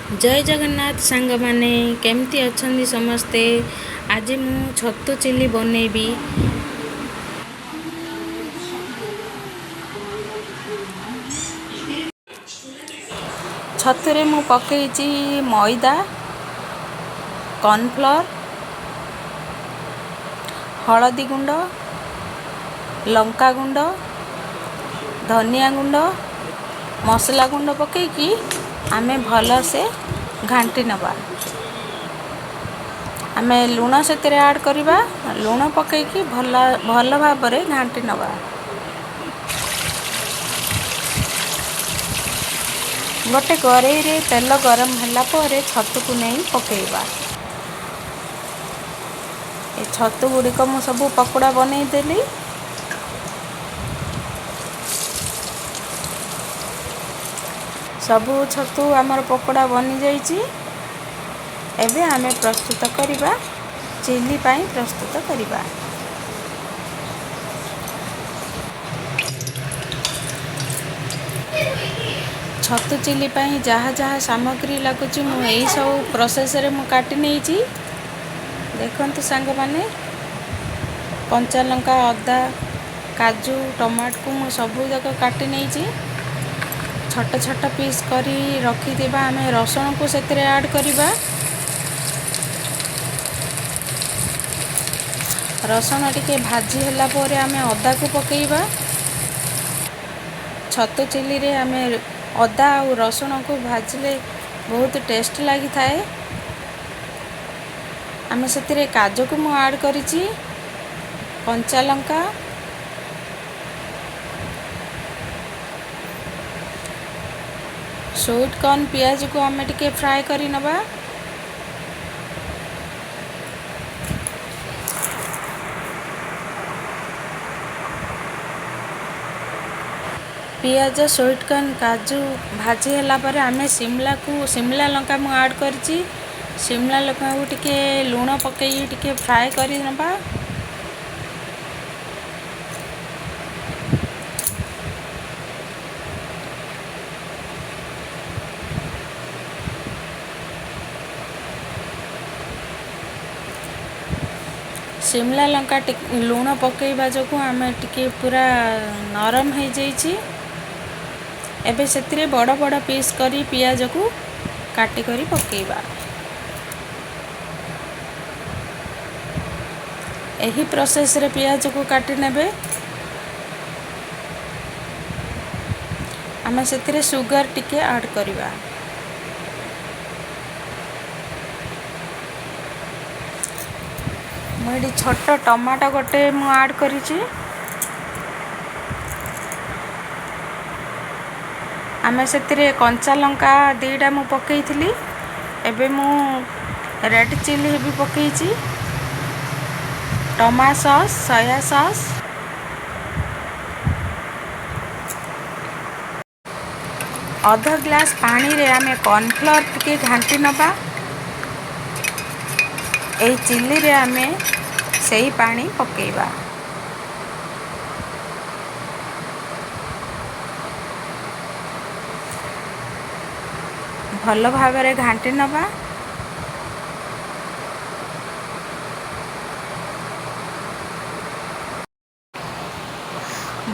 ଜୟ ଜଗନ୍ନାଥ ସାଙ୍ଗମାନେ, କେମିତି ଅଛନ୍ତି ସମସ୍ତେ? ଆଜି ମୁଁ ଛତୁ ଚିଲି ବନେଇବି। ଛତୁରେ ମୁଁ ପକେଇଛି ମଇଦା, କର୍ଣ୍ଣଫ୍ଲୋର୍, ହଳଦୀ ଗୁଣ୍ଡ, ଲଙ୍କା ଗୁଣ୍ଡ, ଧନିଆ ଗୁଣ୍ଡ, ମସଲା ଗୁଣ୍ଡ ପକେଇକି ଆମେ ଭଲସେ ଘାଣ୍ଟି ନେବା। ଆମେ ଲୁଣ ସେଥିରେ ଆଡ଼୍ କରିବା। ଲୁଣ ପକେଇକି ଭଲ ଭଲ ଭାବରେ ଘାଣ୍ଟି ନେବା। ଗୋଟେ କରେଇରେ ତେଲ ଗରମ ହେଲା ପରେ ଛତୁକୁ ନେଇ ପକେଇବା। ଏ ଛତୁ ଗୁଡ଼ିକ ମୁଁ ସବୁ ପକୋଡ଼ା ବନେଇଦେଲି। ସବୁ ଛତୁ ଆମର ପକୋଡ଼ା ବନିଯାଇଛି। ଏବେ ଆମେ ପ୍ରସ୍ତୁତ କରିବା, ଚିଲି ପାଇଁ ପ୍ରସ୍ତୁତ କରିବା। ଛତୁ ଚିଲି ପାଇଁ ଯାହା ଯାହା ସାମଗ୍ରୀ ଲାଗୁଛି, ମୁଁ ଏଇସବୁ ପ୍ରୋସେସ୍ରେ ମୁଁ କାଟି ନେଇଛି। ଦେଖନ୍ତୁ ସାଙ୍ଗମାନେ, କଞ୍ଚା ଲଙ୍କା, ଅଦା, କାଜୁ, ଟମାଟୋକୁ ମୁଁ ସବୁ ଯାକ କାଟି ନେଇଛି। ଛୋଟ ଛୋଟ ପିସ୍ କରି ରଖିଥିବା ଆମେ ରସୁଣକୁ ସେଥିରେ ଆଡ଼୍ କରିବା। ରସୁଣ ଟିକେ ଭାଜି ହେଲା ପରେ ଆମେ ଅଦାକୁ ପକେଇବା। ଛତୁ ଚିଲିରେ ଆମେ ଅଦା ଆଉ ରସୁଣକୁ ଭାଜିଲେ ବହୁତ ଟେଷ୍ଟ ଲାଗିଥାଏ। ଆମେ ସେଥିରେ କାଜୁକୁ ମୁଁ ଆଡ଼୍ କରିଛି, କଞ୍ଚା ଲଙ୍କା, ସୁଇଟ୍ କର୍ନ, ପିଆଜକୁ ଆମେ ଟିକେ ଫ୍ରାଏ କରି ନେବା। ପିଆଜ, ସୁଇଟ୍ କର୍ନ, କାଜୁ ଭାଜି ହେଲା ପରେ ଆମେ ସିମଲାକୁ, ସିମଲା ଲଙ୍କା ମୁଁ ଆଡ଼୍ କରିଛି। ସିମଲା ଲଙ୍କାକୁ ଟିକେ ଲୁଣ ପକାଇ ଟିକେ ଫ୍ରାଏ କରି ନେବା। ସିମଲା ଲଙ୍କା ଲୁଣ ପକାଇବା ଯୋଗୁଁ ଆମେ ଟିକେ ପୁରା ନରମ ହେଇଯାଇଛି। ଏବେ ସେଥିରେ ବଡ଼ ବଡ଼ ପିସ୍ କରି ପିଆଜକୁ କାଟି କରି ପକାଇବା। ଏହି ପ୍ରୋସେସ୍ରେ ପିଆଜକୁ କାଟି ନେବେ। ଆମେ ସେଥିରେ ସୁଗାର ଟିକେ ଆଡ଼୍ କରିବା। ମୁଁ ଏଠି ଛୋଟ ଟମାଟୋ ଗୋଟେ ମୁଁ ଆଡ଼୍ କରିଛି। ଆମେ ସେଥିରେ କଞ୍ଚା ଲଙ୍କା 2ଟା ମୁଁ ପକାଇଥିଲି। ଏବେ ମୁଁ ରେଡ଼୍ ଚିଲି ବି ପକାଇଛି, ଟମାଟୋ ସସ୍, ସୋୟା ସସ୍। ଅଧ ଗ୍ଲାସ୍ ପାଣିରେ ଆମେ କର୍ଣ୍ଣଫ୍ଲୋର୍ ଟିକେ ଘାଣ୍ଟି ନେବା। ଏଇ ଚିଲିରେ ଆମେ ସେଇ ପାଣି ପକାଇବା। ଭଲ ଭାବରେ ଘାଣ୍ଟି ନେବା।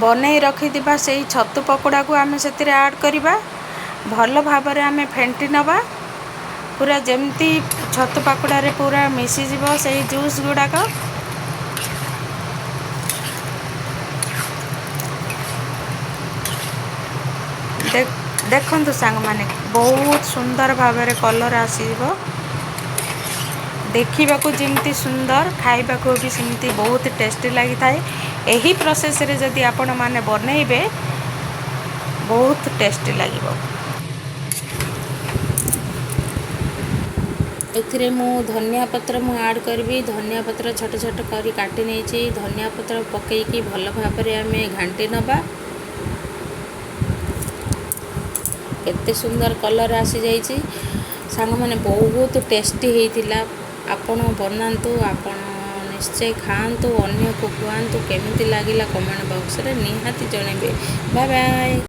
ବନେଇ ରଖିଥିବା ସେଇ ଛତୁ ପକୋଡ଼ାକୁ ଆମେ ସେଥିରେ ଆଡ଼୍ କରିବା। ଭଲ ଭାବରେ ଆମେ ଫେଣ୍ଟି ନେବା, ପୁରା ଯେମିତି ଛତୁ ପକୋଡ଼ାରେ ପୁରା ମିଶିଯିବ ସେଇ ଜୁସ୍ ଗୁଡ଼ାକ। ଦେଖନ୍ତୁ ସାଙ୍ଗମାନେ, ବହୁତ ସୁନ୍ଦର ଭାବରେ କଲର୍ ଆସିଯିବ। ଦେଖିବାକୁ ଯେମିତି ସୁନ୍ଦର, ଖାଇବାକୁ ବି ସେମିତି ବହୁତ ଟେଷ୍ଟି ଲାଗିଥାଏ। ଏହି ପ୍ରୋସେସ୍ରେ ଯଦି ଆପଣମାନେ ବନେଇବେ, ବହୁତ ଟେଷ୍ଟି ଲାଗିବ। ଏଥିରେ ମୁଁ ଧନିଆ ପତ୍ର ମୁଁ ଆଡ଼୍ କରିବି। ଧନିଆ ପତ୍ର ଛୋଟ ଛୋଟ କରି କାଟି ନେଇଛି। ଧନିଆ ପତ୍ର ପକାଇକି ଭଲ ଭାବରେ ଆମେ ଘାଣ୍ଟି ନେବା। କେତେ ସୁନ୍ଦର କଲର୍ ଆସିଯାଇଛି ସାଙ୍ଗମାନେ, ବହୁତ ଟେଷ୍ଟି ହେଇଥିଲା। ଆପଣ ବନାନ୍ତୁ, ଆପଣ ନିଶ୍ଚୟ ଖାଆନ୍ତୁ, ଅନ୍ୟକୁ ଖୁଆନ୍ତୁ। କେମିତି ଲାଗିଲା କମେଣ୍ଟ ବକ୍ସରେ ନିହାତି ଜଣାଇବେ। Bye bye.